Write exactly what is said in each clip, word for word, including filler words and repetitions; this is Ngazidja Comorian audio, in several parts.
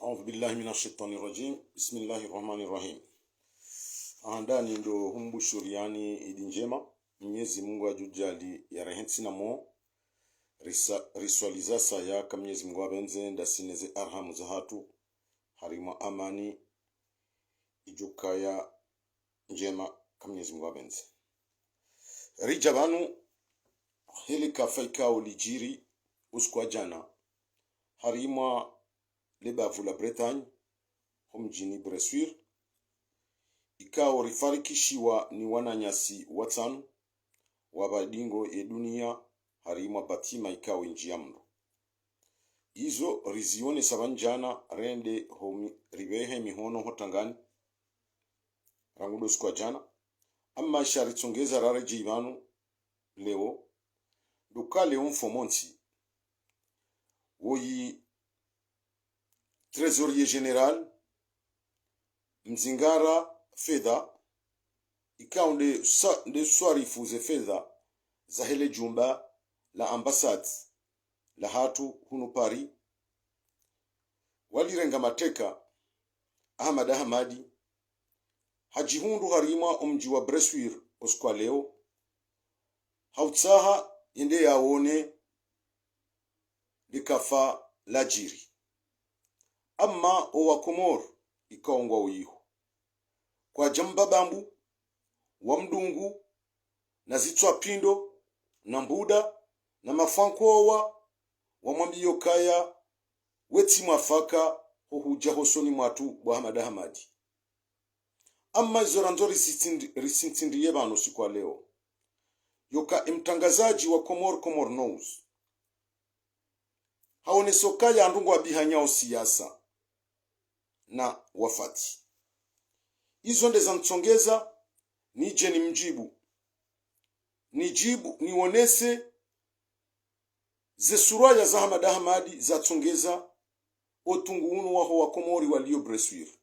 أعوذ بالله من الشيطان الرجيم. بسم الله الرحمن الرحيم. Handani ndo humbushuriani idi ndjema. Mnyezi Mungu ajudjali ya rehentsi na mo. Risa-, riswaliza saya ka Mnyezi Mungu apvendze ndasi neze arhamu zahatru harimwa amani idjukaya ndjema ka Mnyezi Mungu apvendze. Ridja pvanu hele kafa ikao lidjiri usiku wa djana harimwa le bavu la Bretagne, ho mdjini Bressuire, ikao rifarikishiwa ni wananyasi watsanu, wapva dingo ye dunia harimwa batima ikao indji ya mndro. Izo rizionesa pvanu djana rende ho mi-, ripvehe mihono ho tangani, rangu ndo usiku wa djana. Amma sha ritsongeza raredjeyi pvanu leo, ndo uka leo mfumontsi, woyi trésorier général, mzingara fedha, ikao nde sa-, nde swarifu ze fedha za hele djumba la ambassade lahatru hunu Paris, walirenga mateka Ahmad Ahmadi, hadjihundru harimwa omdji wa Bressuire usiku wa leo, ha utsaha yende yawone le kafa ladjiri. Amma owa Komori ikao ngwao iho, kwadja mbabambu, wamdungu, na zitswa pindo, na mbuda, na mafwankowa, wamwambiyo kaya wetsi mwafaka ho hudja hosoni mwatru bo Ahmad Ahmadi. Amma izo randzo risitsindi-, risintsindiye pvanu usiku wa leo, yoka emtrangazadji wa Comores, Comores News, haonesa ukaya wandru ngwabihanyao siasa na wafati. Izo nde zantsongeza nidje nimdjibu. Nidjibu, nionese ze surwaya za Ahmad Ahmadi zatsongeza otungu unu waho wa Komori walio Bressuire,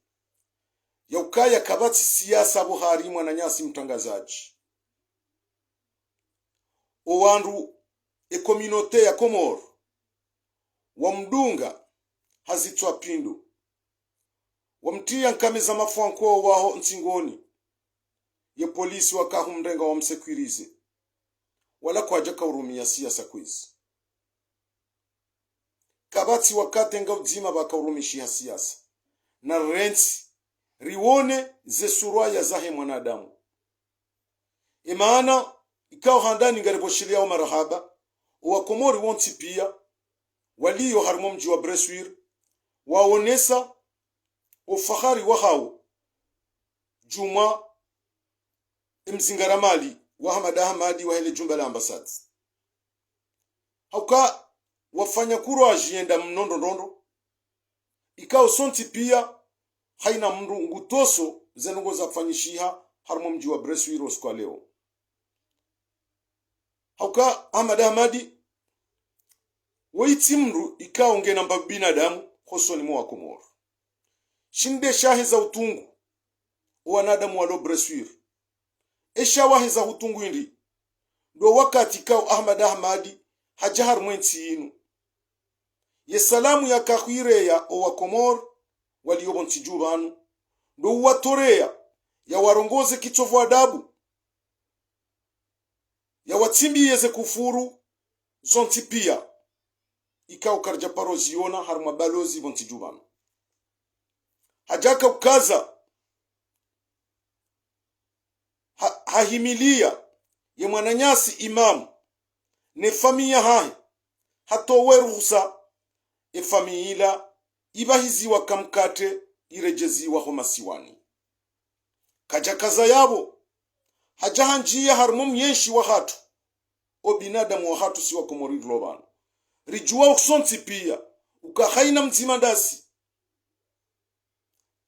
ya ukaya kapvatsi siasa pvo hari mwananyasi mtrangazadji. Owandru, e communauté ya Comores, wamdunga ha zitswa pindo, wamtriya nkame za mafwankowa waho ntsingoni, ye polisi waka humrenga wamsécuriser, wala kwadjaka urumia siasa kwezi. Kapvatsi wakati nga udzima pvaka urumishiha siasa. Na rentsi, riwone ze surwaya zahe mwanadamu. Emaana, ikao handani ngaripvosheleao marahaba, owa Komori wontsi pia, walio harimwa omdji wa Bressuire, waonesa ofahari wahao djumwa emzingara mali wa Ahmad Ahmadi wa hele djumba la ambassade. Hauka wafanya courage yenda mnondo ndondo, ikao sontsi pia, haina mndru ngutoso ze ndrongoo zafanyishiha harimwa omdji wa Bressuire usiku wa leo. Hauka Ahmad Ahmadi, woyi tsi mndru ikao ngena mba binadamu hosoni mwa Wakomori. Shinde shaheza utungu owanadamu walo Bressuire. Esha waheza utungu indri, ndo wakati ikao Ahmad Ahmadi hadja harimwa entsi inu. Ye salamu yaka huireya owa Komori walio pvontsi dju pvanu, ndo uwatoreya, yawarongoze kitsovu adabu, yawatsimbiye ze kufuru zontsi pia, ikao karidja paro ziona harimwa balozi pvontsi dju pvanu. Hadjaka ukaza, ha-, hahimiliya ye mwananyasi imamu ne famiyi yahahe, hatowe ruhusa efamiyi ila ipvahiziwa kamkatre iredjeziwa ho masiwani. Kadjakaza yapvo, hadja hanjiya harimwa omwenshi wahatru, obinadamu wahatru si Wakomori rilo pvanu. Ridjuwa usontsi pia, uka haina mdzima ndasi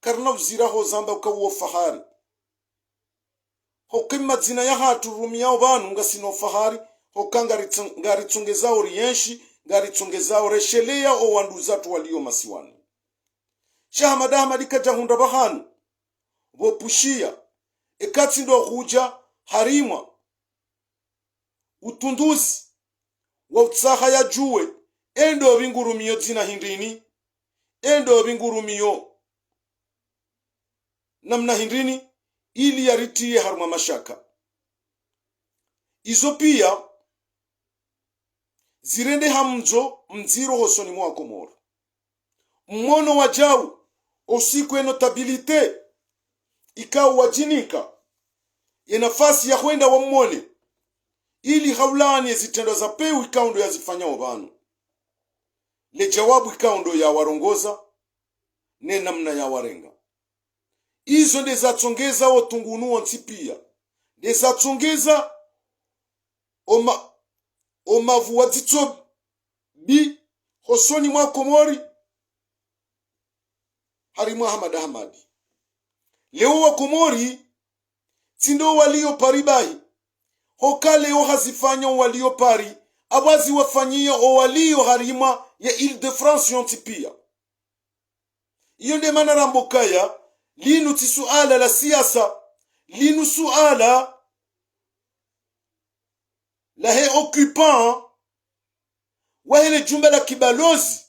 karina uzira hozamba uka uwo fahari. Hoka emadzina yahatru rumiyao pvanu ngasina ofahari, hoka ngaritso-, ngaritsongezao rienshi, ngaritsongezao resheleya owanduzatru walio masiwani. Sha Ahmad Ahmadi kadja hundra pvahanu pvo pvushiya, ekatsi ndo hudja harimwa utunduzi wa utsaha yadjuwe, endo pvi ngurumiyo dzina hindrini, endo pvi ngurumiyo namna hindrini, ili yaritiye harumwa mashaka. Izo piya zirendeha mndzo mdziro hosoni mwa Wakomori. Mmono wadjau, o usiku e notabilité ikao wadjinika ye nafasi ya hwenda wammone, ili haulaani ye zitrendwa za pewu ikao ndo yazifanyao pvanu. Le djawabu ikao ndo yawarongoza, ne namna yawarenga. Izo nde zatsongeza o utungu unu wontsi piya. Nde zatsongeza o ma-, o mavu wa dzitso mbi hosoni mwa Komori, harimwa Hamada Hamadi. Leo Wakomori tsi ndo waliyo Paris bahi. Hoka leo hazifanya o waliyo Paris, apvo haziwafanyiya o waliyo harimwa ye Île-de-France yontsi piya. Iyo nde mana ramba ukaya, linu tsi suala la siasa, linu suala lahe occupant wahe le jumba la kibalozi,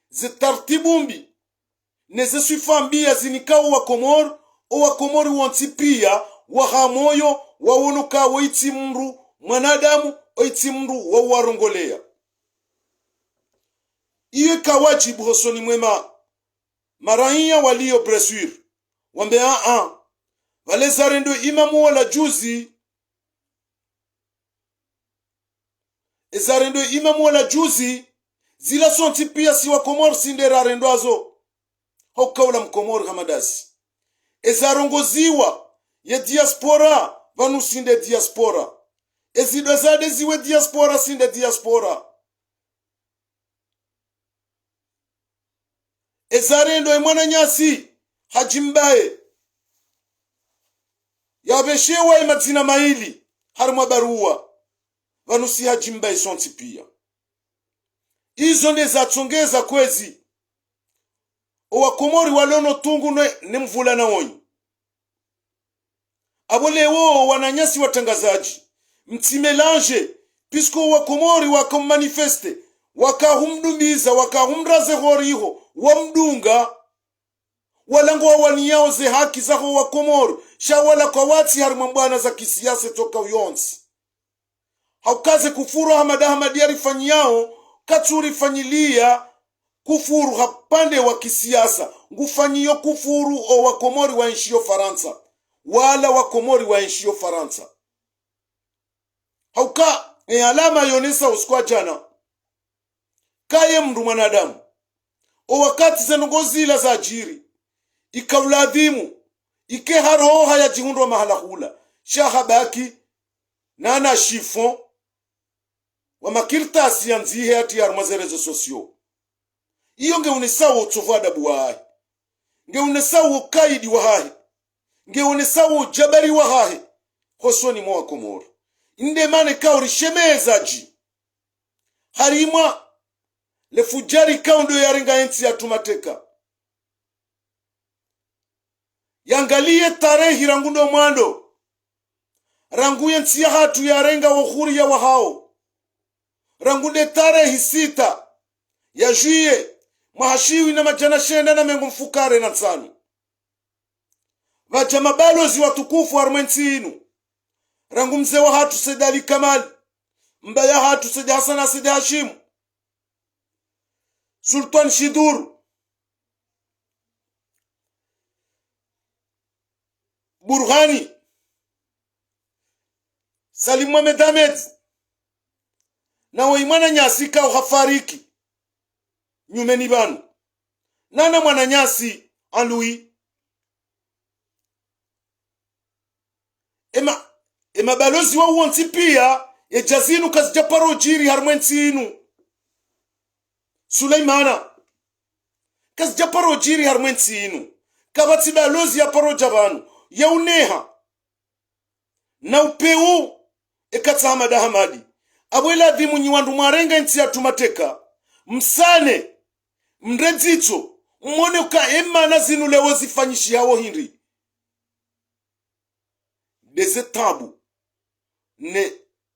ze tartibu mbi, ne ze swifa mbi yazinika o Wakomori, o Wakomori wontsi piya waha moyo, wawono ka woyi tsi mndru mwanadamu, oyi tsi mndru wa uwarongoleya. Iyo ika wadjibu hosoni mwe ma-, maraiya waliyo Brésil, wambe aa, pvale zarendwa imamu wola juzi, ezarendwa imamu wola juzi, zila sontsi piya si Wakomori si nde rarendwazo. Hoka ula Mkomori hama dasi. Ezarongoziwa ye diaspora, pvanu si nde diaspora. Ezidwa zade ziwe diaspora, si nde diaspora. Ezarendwa e mwananyasi Hadji Mbaye, yapveshewa e madzina mayili harimwa baruwa, pvanu si Hadji Mbaye sontsi piya. Izo nde zatsongeza kwezi o Wakomori walo no utungu ne, ne mvula na wonyi. Apvo leo wananyasi watrangazadji, mtsi mélange, puisque Wakomori waka umanifeste, waka humdumbiza, waka humraze horiho, wamdunga, wala ngwawaniyao ze haki zaho Wakomori, sha wala kwawatsi harimwa mbwana za kisiasa toka uyontsi. Hauka ze kufuru Hamada Hamadi yarifanyiyao, katsurifanyiliya kufuru ha upande wa kisiasa, ngufanyiyo kufuru o Wakomori waenshiyo Farantsa, wala Wakomori waenshiyo Farantsa. Hauka, e alama yonesa usiku wa jana, kaye mndru mwanadamu. O wakati ze ndrongoo zila zadjiri, ika uladhimu ike ha roha yadjihundra mahala hula, sha habaki nana chiffon wa makartasi ya ndzihe yatiya harumwa ze réseaux sociaux. Iyo nge unesao utsovu adabu wahahe, nge unesao ukaidi wahahe, nge unesao ujabari wahahe hosoni mwa Wakomori. Nde mana ikao rishemeza dji harimwa le fujari ikao ndo yarenga entsi yatru mateka. Yangaliye tarehi rangu ndo mwando, rangu ye ntsi yahatru yarenga wo huriya wahao, rangu nde tarehi sita ya juillet, mwaha shiwi na madjana shenda na mengo mfukare na ntsanu. Pvadja mabalozi watukufu harumwa entsi inu, rangu mze wahatru Said Ali Kamal, mbaba yahatru Said Hassan Said Hashim, Sultan Shidur, Burhani, Salim Mohamed Ahmed, na woyi mwananyasi ikao hafariki nyumeni pvanu, nana mwananyasi Alui. Ema, emabalozi wawo wontsi piya, edja zinu kazidja paro djiri harumwa entsi inu. Suleimana, kazidja paro djiri harumwa entsi inu. Kapvatsi balozi ya paro dja pvanu, ya uneha na upewu, eka tsi Hamada Hamadi. Apvo eladhimu nyi wandru mwarenga entsi yatru mateka, msane, mredzitso, mwone uka emana zinu leo zifanyishihawo hindri. Nde ze tabu, ne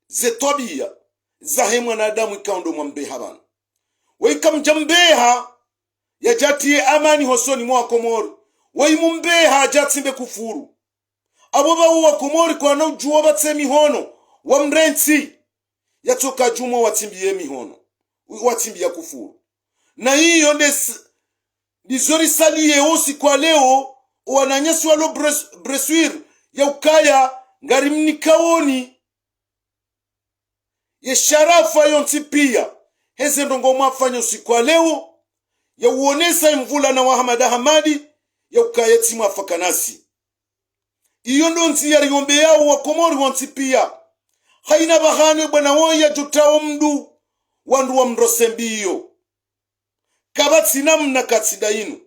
ze twabiya zahe mwanadamu ikao ndo mwambeha pvanu. Weka mdja mbeha, yadjatiye amani hosoni mwa Wakomori. Woyi mumbe hadja tsimbe kufuru. Apvo pvao Wakomori kwana udjuwa pvatse mihono, wamrentsi. Yatsoka djumwa watsimbiye mihono, watsimbiya kufuru. Na iyo nde s-, ndizo risaliye usiku wa leo, owananyasi walo Bres-, Breswil, ya ukaya ngarimnikawoni ye sharafa yontsi piya, heze ndrongoo mwafanya usiku wa leo, ya uonesa imvula na wa Hamada Hamadi, ya ukaya tsi mwafakanasi. Iyo ndo ndziya riyombeyawo Wakomori wontsi piya. Hayina pvahanu ebwana woyi yadjotawo mndru, wandru wamrose mbiyo. Kapvatsi namna katsi nda inu.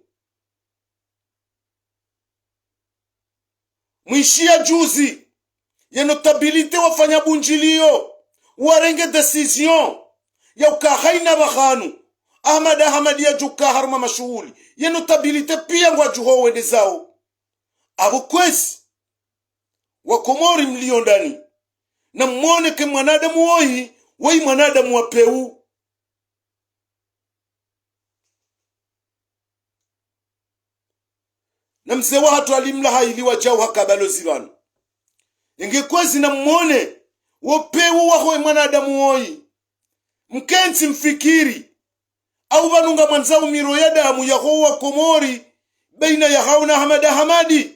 Mwishiya juzi, ye notabilité wafanya bundjiliyo, warenge décision ya uka hayina pvahanu Ahmada Hamadi yadjoka harumwa mashuhuli. Ye notabilité piya ngwadjuho wende zawo. Apvo kwezi, Wakomori mliyo ndani, namwone ke mwanadamu woyi, woyi mwanadamu wa pewu. Na mze wahatru Ali Mlaha ili wadjau haka balozi pvanu. Yenge kwezi namwone wo pewu waho ye mwanadamu woyi. Mkentsi mfikiri. Au pvanu ngamwandzao miro ya damu yaho Wakomori, bayina yahawo na Hamada Hamadi.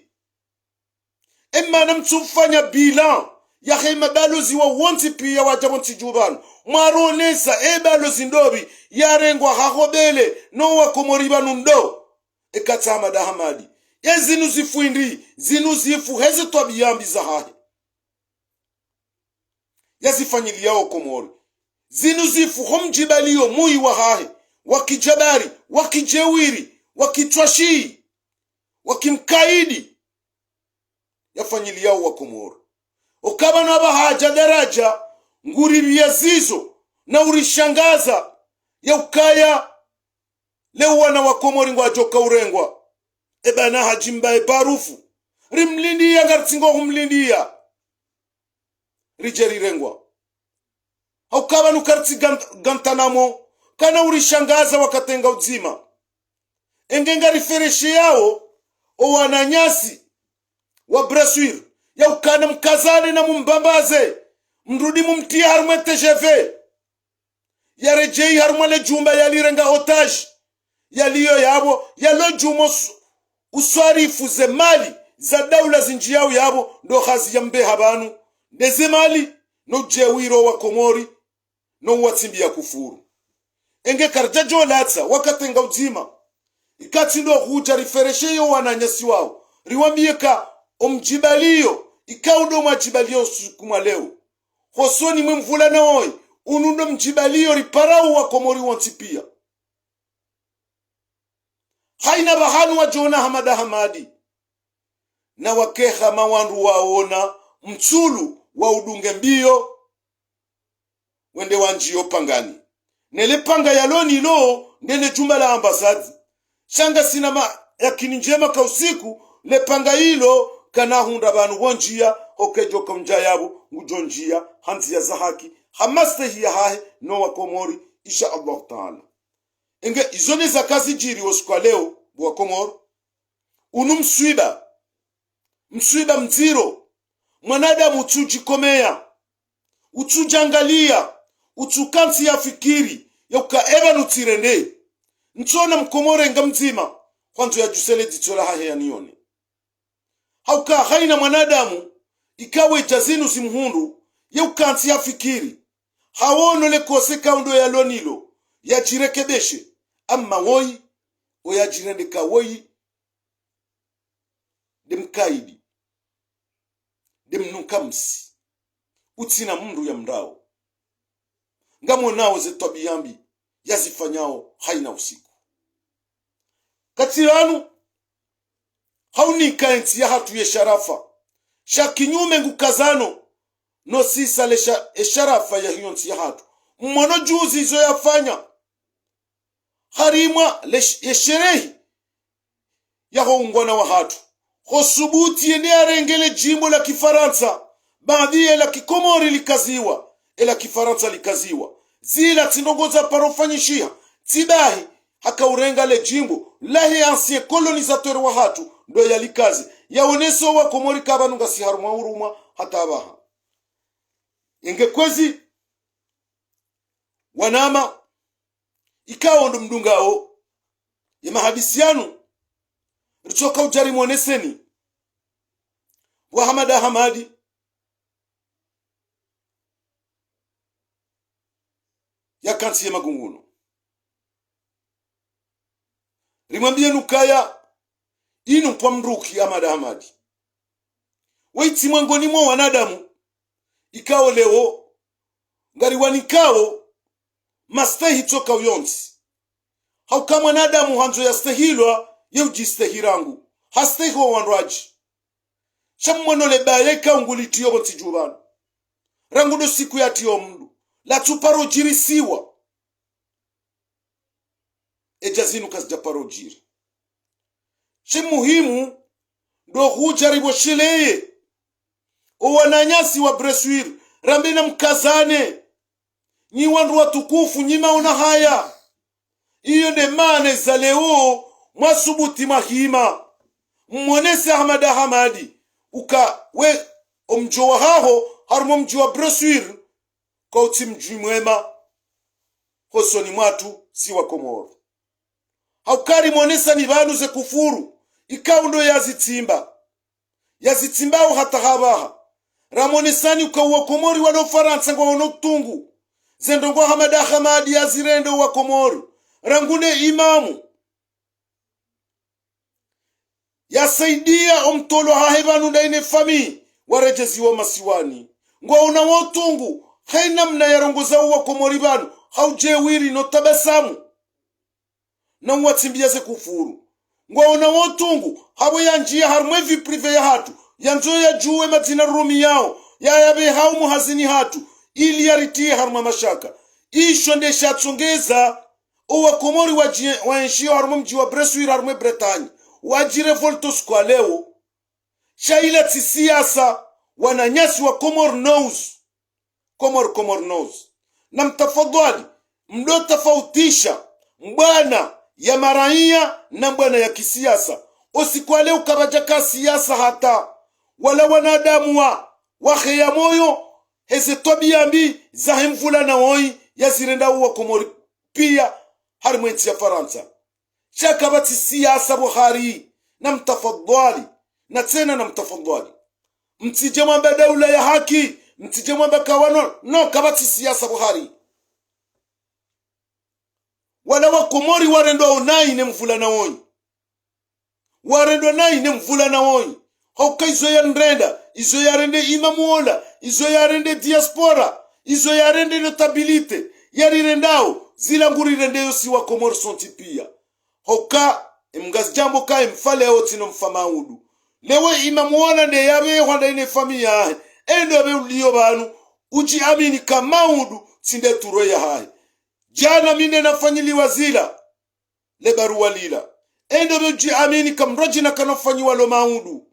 Emana mtsufanya bilan yahe mabalozi wawontsi piya wadja pvontsi dju pvanu. Mwaronesa ebalozi ndopvi yarengwa haho bele no Wakomori pvanu ndo. Eka tsi Hamada Hamadi. Ezinu zifu hindri, zinu zifu heze twabiya mbi zahahe yazifanyiliya Wakomori. Zinu zifu ho mdjibaliyo muyi wahahe, wa kidjabari, wa kidjeuri, wa kitwashi, wa kimkaidi, yafanyiliya Wakomori. Oka pvanu apvaha hadja daradja, nguribiya zizo, na urishangaza, ya ukaya leo wana Wakomori ngwadjoka urengwa. Ebwana hadjimba eparufu. Rimlindiya, ngaritsingo humlindiya. Ridje rirengwa. Hauka pvanu karitsi gan-, gantanamo, kana urishangaza wakati nga udzima. Enge ngariferesheyawo, owananyasi wa Breswil, ya ukana mkazane na mumbambaze, mrudi mumtriye harumwa T G V. Yaredjeyi harumwa le djumba yalirenga otage, yaliyo yapvo, yalo djumwa us-, uswarifu ze mali za daula zindjiyawo yapvo, ndo hazi ya mbeha pvanu, nde ze mali, no udjeuri Wakomori, no uwatsimbiya kufuru. Enge karidjadjo latsa, wakati nga udzima. Ikatsi ndo hudja riferesheyo wananyasi wawo. Riwambiye ka omdjibaliyo, ikao ndo mwadjibaliyo usiku mwa leo. Hosoni mwe mvula na woyi, unu ndo mdjibaliyo riparao Wakomori wontsi piya. Hayina pvahanu wadjona Hamada Hamadi. Na wakeha mawandru waona mtsulu wa udunge mbiyo, wende wandjiyo pangani. Nele panga yalo nilo, ndele djumba la ambassade. Sha ngasina ma-, yakini ndjema ka usiku, le panga ilo, kana hundra pvanu wondjiya, hokedjo ka undja yapvo, ngudjo ndjiya, ha ndziya za haki, ha mastehi yahahe, no Wakomori, insha Allahu Taala. Enge, izo ne zaka zidjiri usiku wa leo, bo Wakomori. Unu mswiba. Mswiba mdziro. Mwanadamu utsudjikomeya. Utsudjangaliya. Utsukantsi yafikiri. Ya uka eba nutsirende. Ntsona Mkomori nga mdzima. Hwandzo yadjusele dzitso lahahe yaniyone. Hauka hayina mwanadamu, ikao edja zinu zimhundru, ye ukantsi yafikiri. Hawono le kosa ikao ndo yalo nilo, yadjirekebeshe. Amma woyi, oyadjirende ka woyi, nde mkaidi, nde mnukamsi, utsina mndru ya mndrao. Ngamwonao ze twabiya mbi yazifanyao hayina usiku. Katsi pvanu, haunika entsi yahatru ye sharafa. Sha kinyume ngukazano, no sisa le sha-, e sharafa yahiyo ntsi yahatru. Mmono juzi izo yafanya. Harimwa le sh-, ye sherehi yaho ungwana wahatru. Ho subuti yende yarenge le djimbo la kifarantsa, baadhi ye la kikomori likaziwa, e la kifarantsa likaziwa. Zila tsi ndrongoo za paro fanyishiha, tsi bahi, Haka urenga le djimbo lahe ancien colonisateur wahatru, ndo yalikaze, yaonese owakomori ka pvanu ngasi harumwa urumwa hata apvaha. Yenge kwezi, wananya, ikao ndo mdungao ye mahadisi yanu, ritsoka udja rimwoneseni wa Hamada Hamadi yakantsi ye magunguno. Rimwambiyeni ukaya inu mpwa mdru ki Hamada Hamadi. Waitsi mwengoni mwa wanadamu ikao leo ngariwanikao mastehi tsoka uyontsi. Hauka mwanadamu handzo yastehilwa ye udjistehi rangu. Hastehi owandrwadji. Sha mwono le baya ikao ngulitriyo pvontsi dju pvanu. Rangu ndo siku yatriyo mdru, latsuparo djirisiwa. Edja zinu kazidjaparo djiri. Shi muhimu ndo hudja ripvosheleye owananyasi wa Breswil, rambe namkazane. Nyi wandru watukufu, nyi maona haya. Iyo nde maana eza leo mwasubuti mwahima. Mwonese Hamada Hamadi uka we omdjo wahaho harumwa omdji wa Breswil kautsi mdji mwema hosoni mwatru si wakomori. Hauka rimwonesani pvanu ze kufuru ikao ndo yazitsimba, yazitsimbao hata hapvaha. Ramwonesani uka owakomori walo Farantsa ngwaono utungu ze ndrongoo Hamada Hamadi yazirenda owakomori. Rangu ne imamu yasaidiya omtolwa hahe pvanu ndayi ne famiyi waredjeziwa omasiwani. Ngwaonao utungu haina mna yarongoza owakomori pvanu, haudjewiri no tabasamu. Na uwatsimbiya ze kufuru. Ngwaonao utungu hapvo yandjiya harumwa e vie privée yahatru, yandzo yadjuwe madzina rurumiyao, yayapvehe hau muhazini hatru, ili yaritriye harumwa mashaka. Isho nde shatsongeza owakomori wadji-, waenshio harumwa omdji wa Breswil harumwa e Bretagne wadjirevolte usiku wa leo. Sha ila tsi siasa, wananyasi wa Comores News. Comores, Comores News. Na mtafadhwali, mdo tafautisha mbwana ya maraiya na mbwana ya kisiasa. Osiku wa leo kapvadjaka siasa hata, wala wanadamu wa, waheya moyo heze twabiya mbi zahe mvulana woyi yazirenda owakomori piya harimwa entsi ya Farantsa. Sha kapvatsi siasa pvo hari, na mtafadhwali, na tsena na mtafadhwali. Mtsidje mwamba daula ya haki, mtsidje mwamba kawano, no, kapvatsi siasa pvo hari. Wala wakomori warendwa onayi ne mvulana woyi. Warendwa nayi ne mvulana woyi. Hauka izo yarenda, izo yarende imamu ola, izo yarende diaspora, izo yarende notabilité, yarirendao, zila ngurirendeyo si wakomori sontsi piya. Hauka, emngazidjambo ka emfa leo tsi no mfa maudu. Lewo imamu ola nde yapvehwa ndayi ne famiyi yahe, endo yapve uliyo pvanu, udjiamini ka maudu tsi nde turwe yahahe. Djana mi nde nafanyiliwa zila le baruwa lila. Endo pve udjiamini ka mdru djina kanafanyiwa lo maudu.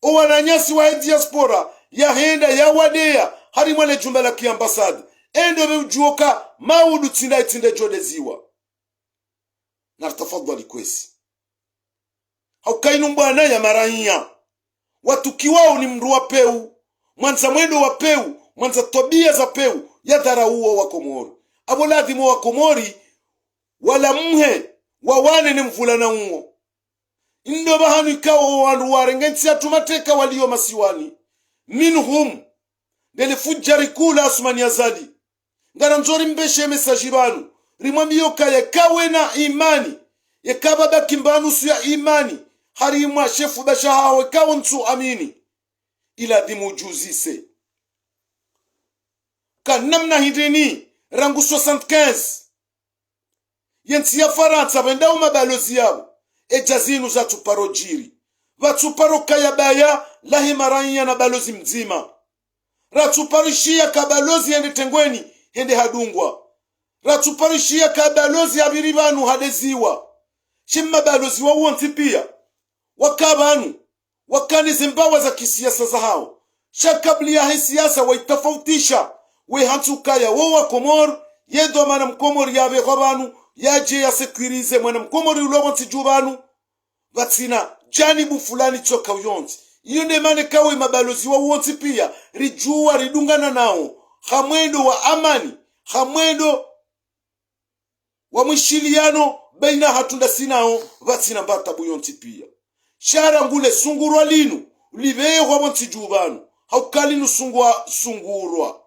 Owananyasi wahe diaspora yahenda yawadeya harimwa le djumba la ki ambassade. Endo pve udjuwa ka maudu tsi nda, tsi nda djodeziwa. Na tafadhwali kwezi. Hauka inu mbwana ya maraiya. Watukiwao ni mdru wa pewu, mwandza mwendo wa pewu, mwandza twabiya za pewu, yadharau owakomori. Apvo ladhimu owakomori walamuhe, wawane ne mvulana uwo. Indo pvahanu ikao owandru warenge ntsi yatru mateka waliyo masiwani. Minhum, ndele fudjari kula Asumani Azali. Ngarandzo rimpveshe message pvanu, rimwambiye ukaya eka wena imani, eka pvabaki mba nusu ya imani harimwa shefu basha haho eka wontsu amini, iladhimu udjuzise ka namna hindrini, rangu soixante-quinze, ye ntsi ya Farantsa pvendao mabalozi yapvo, edja zinu zatsuparo djiri. Pvatsuparo kaya baya lahe maraiya na balozi mdzima. Ratsuparo ishiya ka balozi hende tengweni, hende hadungwa. Ratsuparo ishiya ka balozi hapviri pvanu hadeziwa. Shi mabalozi wawontsi piya waka pvanu, wakana ze mbawa za kisiasa zahawo. Sha kabla yahe siasa waitafautisha, wehantsi ukaya wo wakomori, ye dhwamana mkomori yapvehwa pvanu, yadje ya sécuriser mwana mkomori ulo pvo ntsi dju pvanu, pvatsina janibu fulani tsoka uyontsi. Iyo nde mana kawe mabalozi wa wontsi pia, ridjuwa ridungana nawo, ha mwendo wa amani, ha mwendo wa mwishiliyano, baina hatru ndasi nawo, pvatsina mba tabu yontsi pia. Sha rangu le sungurwa linu, lipvehwa pvo ntsi dju pvanu, hauka linu sungwa, sungurwa.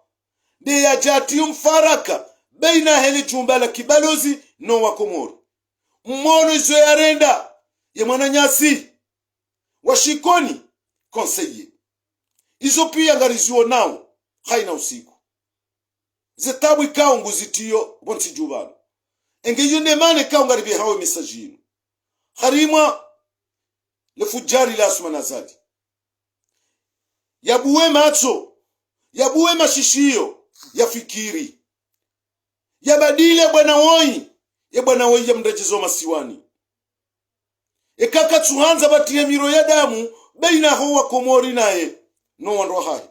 Nde yadja yatiyo mfaraka, baina hele jumba la kibalozi no wa Komori. Mmono izo yarenda, ye mwananyasi, wa Shikoni, conseiller. Izo pia ngarizionao, haina usiku. Ze tabu ikao nguzitiyo pvo ntsi dju pvanu. Enge iyo nde mana ikao ngaripvehao message inu. Harimwa le fujari la Assoumani Azali. Yabuwe matso, yabuwe mashishiyo, yafikiri. Yabadili bwana woyi, ye bwana woyi yamredjezo masiwani. Eka katsuhandza pvatiye miro ya damu, baina ho wa Komori naye, no wandru wahahe.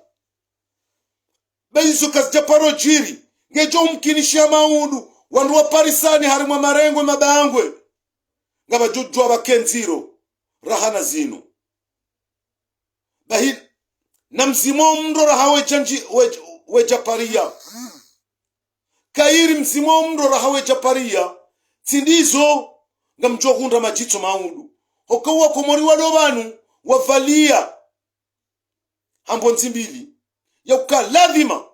Be izo kazidja paro djiri, ngedjo umkinisha maudu, wandru wa parisani harimwa marengwe mabangwe, ngapvadjo djuwa pvake ndziro, raha na zinu. Bahi, na mdzima wo mndro raha wedja ndji-, wedja, wedja pariya. Kayiri mdzima wo mndro raha wedja pariya, tsi ndizo, ngamdjo hundra madjitso maudu. Hoka wa Komori walo pvanu, wavaliya. Hambo ndzimbili, ya uka ladhima,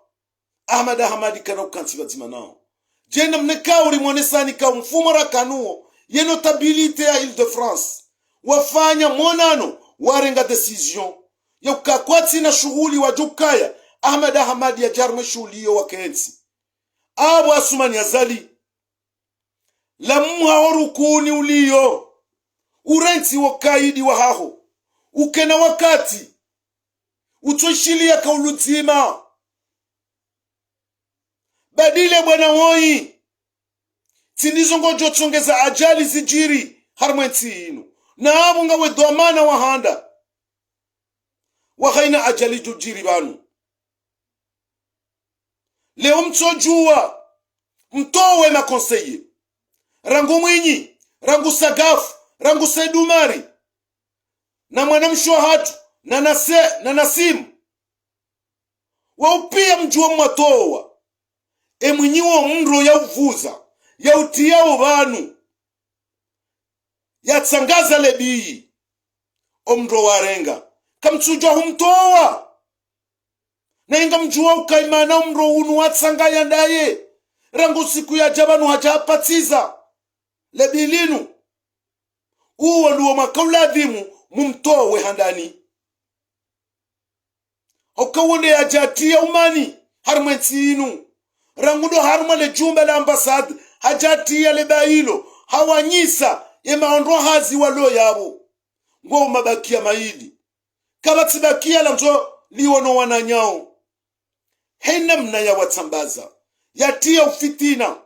Ahmad Ahmad kana ukantsi pvadzima nawo. Djena mneka uri mwonesani ka umfumo rakanuwo, ye notabilité ya Île-de-France. Wafanya monano, warenga décision. Ya uka kwatsina shuhuli wadjo ukaya, Ahmad Ahmad yadje harimwe shuhuli iyo wakentsi. Apvo Assoumani Azali. Lamuha ho rukuni uliyo. Urentsi wo kaidi wahaho. Ukena wakati. Utsoshiliya ka uludzima. Badili bwana woyi. Tsi ndizo ngodjo tsongeza ajali zidjiri harimwe ntsi inu. Na apvo ngawe dhwamana wa handa. Wa haina ajali djo djiri pvanu. Leo mtsodjuwa, mtowe ma conseillers. Rangu Mwinyi, rangu Sagaf, rangu Said Umari. Na mwanamshe wahatru, na Nase-, na Nasim. Wao pia mdjuwa mwatowa. E Mwinyi wo mndro ya uvuza, ya utiya wo pvanu. Yatsangaza le biyi. O mndro warenga. Kamtsudjuwa humtowa. Na inga mdjuwa uka imana o mndro unu watsanganya ndaye. Rangu siku yadja pvanu hadja hapatsiza. Le biyi linu. Uwo ndo wo mwaka uladhimu mumtowe handani. Hoka wo nde yadja atiya umani, harimwe ntsi inu. Rangu ndo harimwa le jumba la ambassade, hadja atiya le bayi lo, hawanyisa, ye maondro hazi walo yapvo. Ngo mabakiya mayili. Kapvatsi bakiya landzo liwo no wananyawo. He namna ya watsambaza, yatiya ufitina.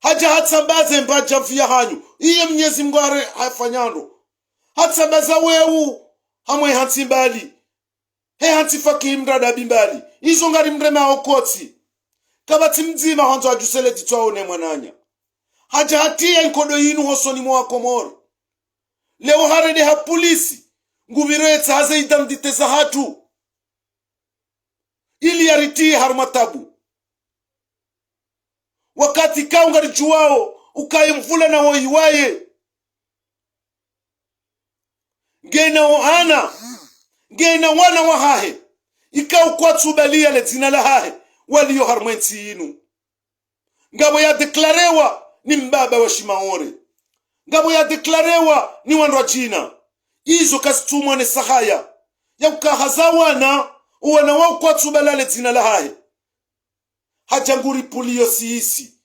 Hadja hatsambaze mbadja mfiya hanyu. Iye Mnyezi Mngu are hafanya ndo. Hatsambaza wewu hamwe hantsi mbali. He hantsi fakihi mrada bimbali. Izo ngari mrema okotsi. Kapvatsi mdzima hwandzo adjusele dzitso aone mwananya. Hadja hatiya inkodo yinu hosoni mwa Wakomori. Leo harende ha polisi. Ngupviro yetsa haze identité zahatru. Ili yaritiye harumwa tabu. Wakati kawu ngaridjuwawo ukaye mvula na woyi waye. Ngena wo ana, ngena wana wahahe, ikawu kwatsubaliya le dzina lahahe, waliyo harumwa entsi yinu. Ngapvo yadeklarewa ni mbaba wa Shimaore. Ngapvo yadeklarewa ni wandru wa djina. Izo kazitsumwa ne sahaya. Yauka haza wana, owana wawu kwatsubala le dzina lahahe. Hadja nguri puliyo sisi.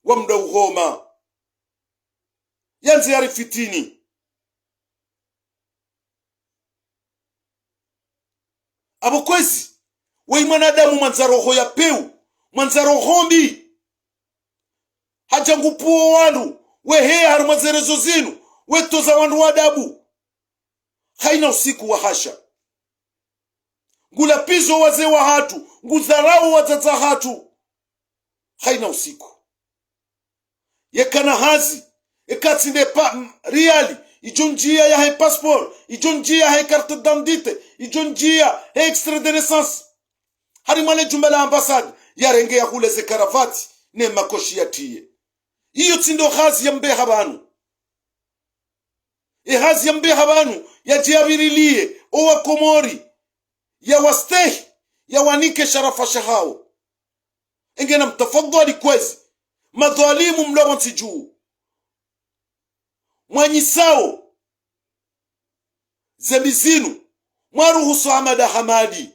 Wa mda uhoma. Yandze yarifitini. Apvo kwezi, weyi mwanadamu mwandza roho ya pewu, mwandza roho mbi. Hadja ngupuwo wandru, weheya harumwa ze réseaux zinu, wetoza wandru wa adabu. Hayina usiku wahasha. Ngulapvizo wazee wahatru, ngudharau wadzadze wahatru. Hayina usiku. Yeka na hazi, eka tsi nde pa, m-, riali, idjo ndjia yahe passeport, idjo ndjia yahe carte d'identité, idjo ndjia yahe extrait de naissance. Harimwa le djumba la ambassade, yarenge yahule ze karavati, ne makoshi yatriye. Iyo tsi ndo hazi ya mbeha pvanu. E hazi ya mbeha pvanu, yadje yapviriliye, owa Komori, yawastehi, yawanike sharafa shahawo. Enge namtafadhwali kwezi, madhwalimu mlo pvontsi dju. Mwanyisao, zembi zinu, mwaruhusu Hamada Hamadi.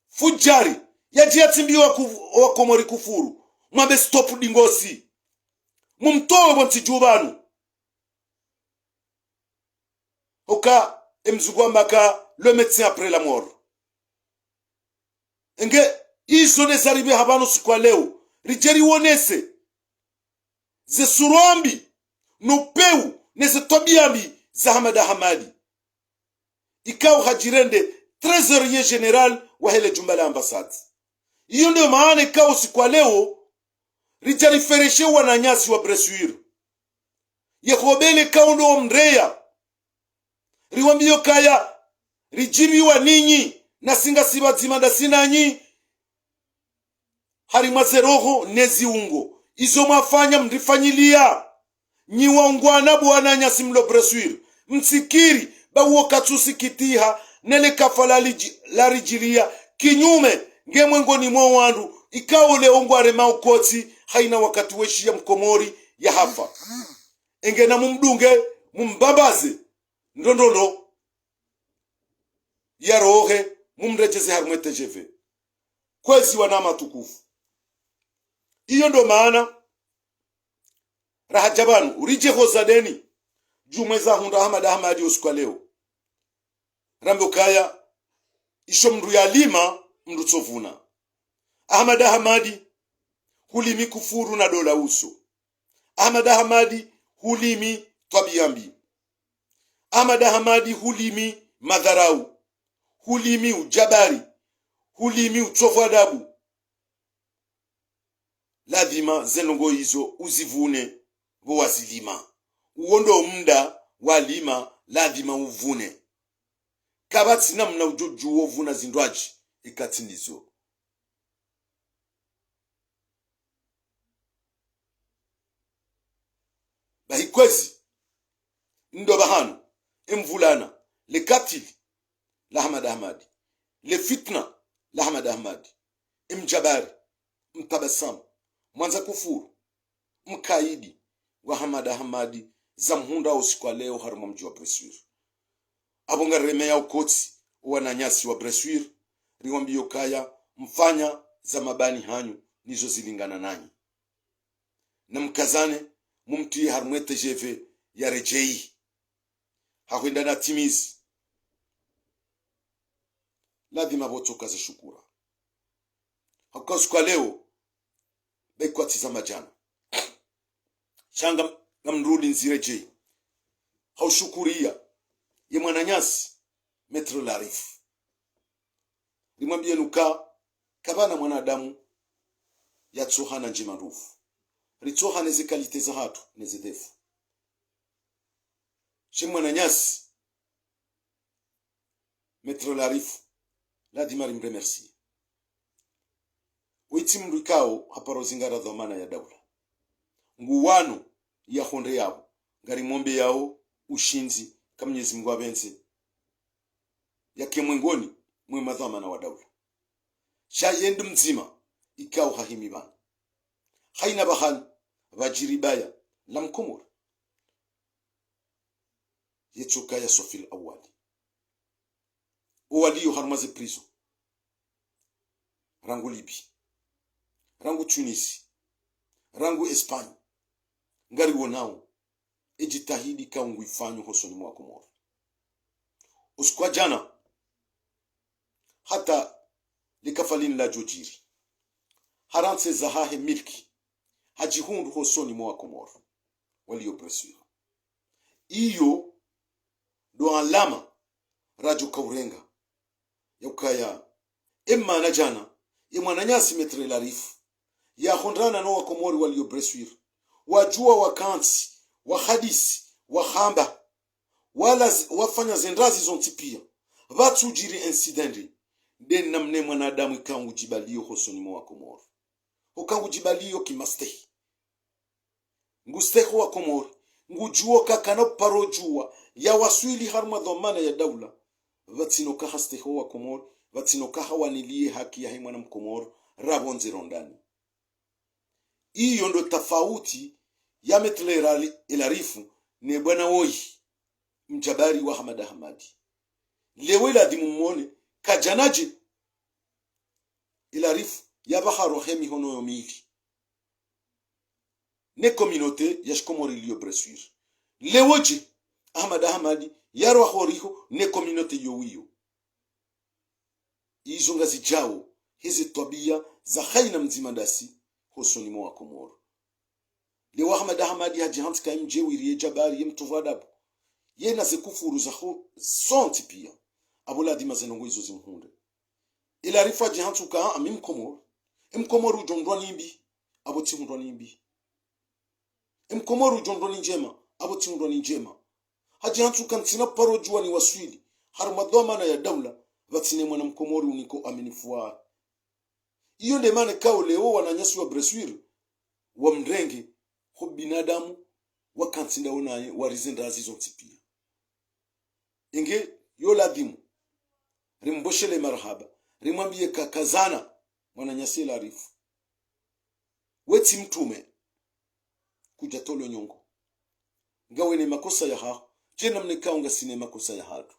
Fudjari, yadje yatsimbiwa ku-, wa Komori kufuru. Mwambe stop dingosi. Mumtowe pvontsi dju pvanu. Oka, emzungu wamba ka, le médecin après la mort. Enge, izo nde zaripve ha pvanu siku wa leo, ridje riwonese ze sura mbi, no pewu, ne ze twabiya mbi za Hamada Hamadi. Ikao hadjirende trésorier général wahe le djumba la ambassade. Iyo nde maana ikao siku wa leo, ridja rifereshe wananyasi wa Bressuire. Ye hobele ikao ndo wamreya. Riwambiyo kaya, ridjipviwa ninyi, nasi ngasi pvadzima ndasi nanyi, harimwa ze roho ne ziungo. Izo mwafanya mrifanyiliya. Nyi waungwana bo wananyasi mlo Bressuire. Mtsikiri, ba uwo katsusikitiha, ne le kafa la lidji-, laridjiliya. Kinyume, nge mwengoni mwa wandru, ikao leo ngwarema ukotsi, hayina wakati weshiya mkomori yahafa. Enge namumdunge, mumbambaze, ndrondrondro, yarohe, mumredjeze harimwa e T G V. Kwezi wanama watukufu. Iyo ndo maana, rahadja pvanu, uridje hoza deni, djumwa eza hundra Hamada Hamadi osiku wa leo. Rambe ukaya, isho mndru yalima, mndru tsovuna. Hamada Hamadi, hulimi kufuru na dola uso. Hamada Hamadi, hulimi twabiya mbi. Hamada Hamadi, hulimi madharau. Hulimi ujabari. Hulimi utsovu adabu. Ladhima ze ndrongoo izo uzivune, pvo wazilima. Uwo ndo munda walima, ladhima uvune. Kapvatsi namna udjo djuwa uvuna zindrwadji, eka tsi ndizo. Bahi kwezi, ndo pvahanu, emvulana, le katili, la Hamada Hamadi, le fitna, la Hamada Hamadi, emjabari, mtabasamu, mwandza kufuru, mkaidi, wa Hamada Hamadi, zamhundra osiku wa leo harimwa mdji wa Bressuire. Apvo ngariremeyao ukotsi, owananyasi wa Bressuire, riwambiyo kaya, mfanya za mabani hanyu, nizo zilingana nanyi. Namkazane, mumtriye harimwa e T G V yaredjeyi. Hahwenda na timizi. Ladhima pvo tsoka ze shukura. Hauka osiku wa leo, be kwatsi za madjana. Sha nga, ngamrudi nziredjeyi. Haushukuriya, ye mwananyasi, Maître Larif. Rimwambiye nuka, kapvana mwanadamu yatsoha na ndjema ndrovu. Ritsoha ne ze qualité zahatru, ne ze défaut. She mwananyasi, Maître Larif, ladhima rimremerciye. Wetsi mndru ikao haparo zingara dhwamana ya daula. Nguwano yahondre yapvo, ngarimwombeyao ushindzi, ka Mwenyezi Mungu apvendze, yake mwengoni mwe madhwamana wa daula. Sha ye ndo mdzima ikao hahimi pvanu. Hayina pvahanu pvadjiri baya la mkomori. Yetsoka ya Sofil Awali. Owaliyo harumwa ze prison. Rangu Libye. Rangu Tunisie. Rangu Espagne. Ngariwonao. Edjitihadi ikao nguifanywa hosoni mwa Komori. Usiku wa djana, hata likafa linu ladjodjiri, harantsi zahahe milki, hadjihundru hosoni mwa Komori waliyo Bressuire. Iyo ndo alama radjo kaurenga, ya ukaya emana djana, Ye mwananyasi Maître Larifou, yahondrana no wakomori waliyo Bressuire. Wadjuwa wakantsi, wahadisi, wahamba. Wala z-, wafanya ze ndrazi zontsi piya. Pvatsudjiri incident. Nde namna ye mwanadamu ikao ngudjibaliyo hosoni mwa wakomori. Hoka ngudjibaliyo kimastehi. Ngustehi ho wakomori. Ngudjuwo kakana uparo djuwa. Yawaswili harumwa dhwamana ya daula. Pvatsina uka hastehi ho wakomori. Pvatsina uka hawaniliye haki yahe mwana mkomori. Rapvondze rondani. Iyo ndo tafauti ya Maître Larifou ne bwana woyi, mdjabari wa Ahmada Ahmadi. Leo iladhimu mwone, kadjanadje, Larifou, yapvaha rohe mihono yo mili. Ne communauté ya shikomori iliyo Bressuire. Leo dje, Ahmada Ahmadi, yarwa horiho, ne communauté yo wiyo. Izo ngazidjawo, heze twabiya za hayina mdzima ndasi, hosoni mwa wakomori. Leo Ahmada Ahmadi hadjihantsi ka ye mdjewiri ye djabari ye mtovu adabu. Yena ze kufuru zaho zontsi piya. Apvo ladhima ze ndrongo izo zimhundre. Larifou hadjihantsi uka, a, mi mkomori. E mkomori udjo hundrwa ni mbi. Apvo tsihundrwa ni mbi. E mkomori udjo hundrwa ni ndjema, apvo tsihundrwa ni ndjema. Hadjihantsi uka ntsina uparo djuwa niwaswili. Harumwa dhwamana ya daula, pvatsina mwana mkomori uniko aminifu wahe. Iyo nde mana ikao leo wananyasi wa Bressuire, wamrenge, ho binadamu, wakantsi ndawo naye, warize ndrazi zontsi piya. Inge, yo ladhimu. Rimboshele marahaba. Rimwambiye kakazana, mwananyasi Larifou. We tsi mtrume. Kudja tolo nyongo. Ngawe ne makosa yahaho. Dje namna ikao ngasi ne makosa yahatru.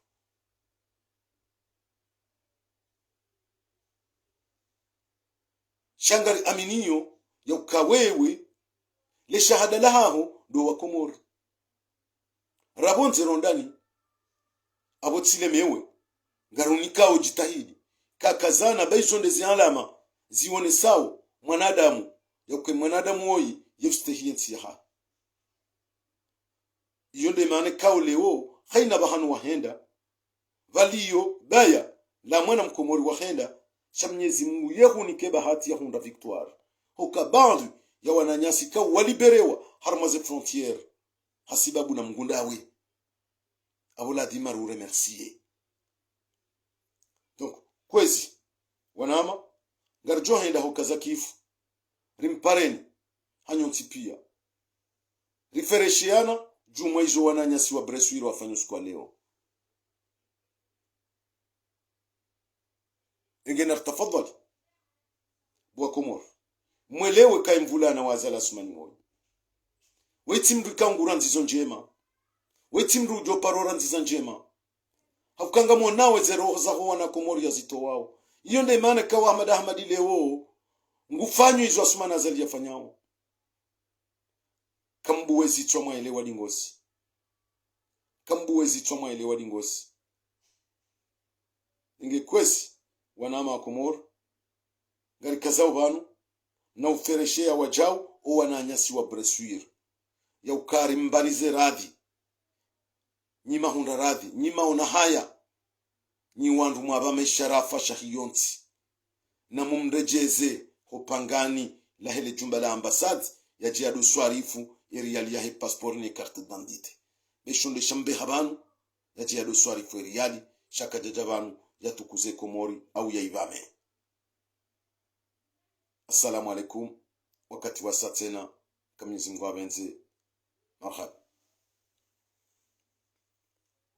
Sha ngari aminiyo ya uka wewe, le shahada lahaho ndo wakomori. Rapvondze rondani, apvo tsilemewe, ngarunikao djitihadi, kakazana ba izo nde ze alama, zionesao, mwanadamu, ya uka ye mwanadamu woyi, ye ustehi ye ntsi yahahe. Iyo nde mana ikao leo, hayina pvahanu wahenda, pvaliyo baya la mwana mkomori wahenda, sha Mnyezi Mungu yehunike bahati ya hundra victoire. Hoka baadhwi ya wananyasi ikao waliberewa harumwa ze frontières, hasibabu na Mngu ndawe. Apvo ladhima ru remercier. Donc, kwezi, wanama, ngaridjo henda hoka za kifu, rimpareni, hanyu ntsi piya. Riferesheyana, djumwa izo wananyasi wa Bressuire wafanya usiku wa leo. Inge naritafadhali. Bo wakomori. Mwelewe ka ye mvulana wa Azali Assoumani woyi. We tsi mndru ikao ngu randzizo ndjema. We tsi mndru udjo paro randziza ndjema. Haukanga mwonawe ze roho zaho wana Komori yazitowao. Iyo nde mana ikao Ahmada Ahmadi leo ngufanyo izo Assoumani Azali yafanyao. Kambuwe zitswa mwaelewa dingozi. Kambuwe zitswa mwaelewa dingozi. Inge kwezi, wanama wa Komori, ngarikazao pvanu, na uferesheya wadjau, o wananyasi wa Bressuire. Ya uka rimbalize radhi. Nyi mahundra radhi, nyi maona haya. Nyi wandru mwapva mesharafa shahiyo ntsi. Na mumredjeze ho pangani lahe le djumba la ambassade, yadje yado swarifu e riyali yahe passeport ne carte d'identité. Be sho nde shambeha pvanu, yadje yado swarifu e riyali, sha kadjadja pvanu yatukuze Komori au yaipvame. Assalamu alaikum. Wakati wasa tsena, ka Mnyezi Mungu yapvendze. Marahaba.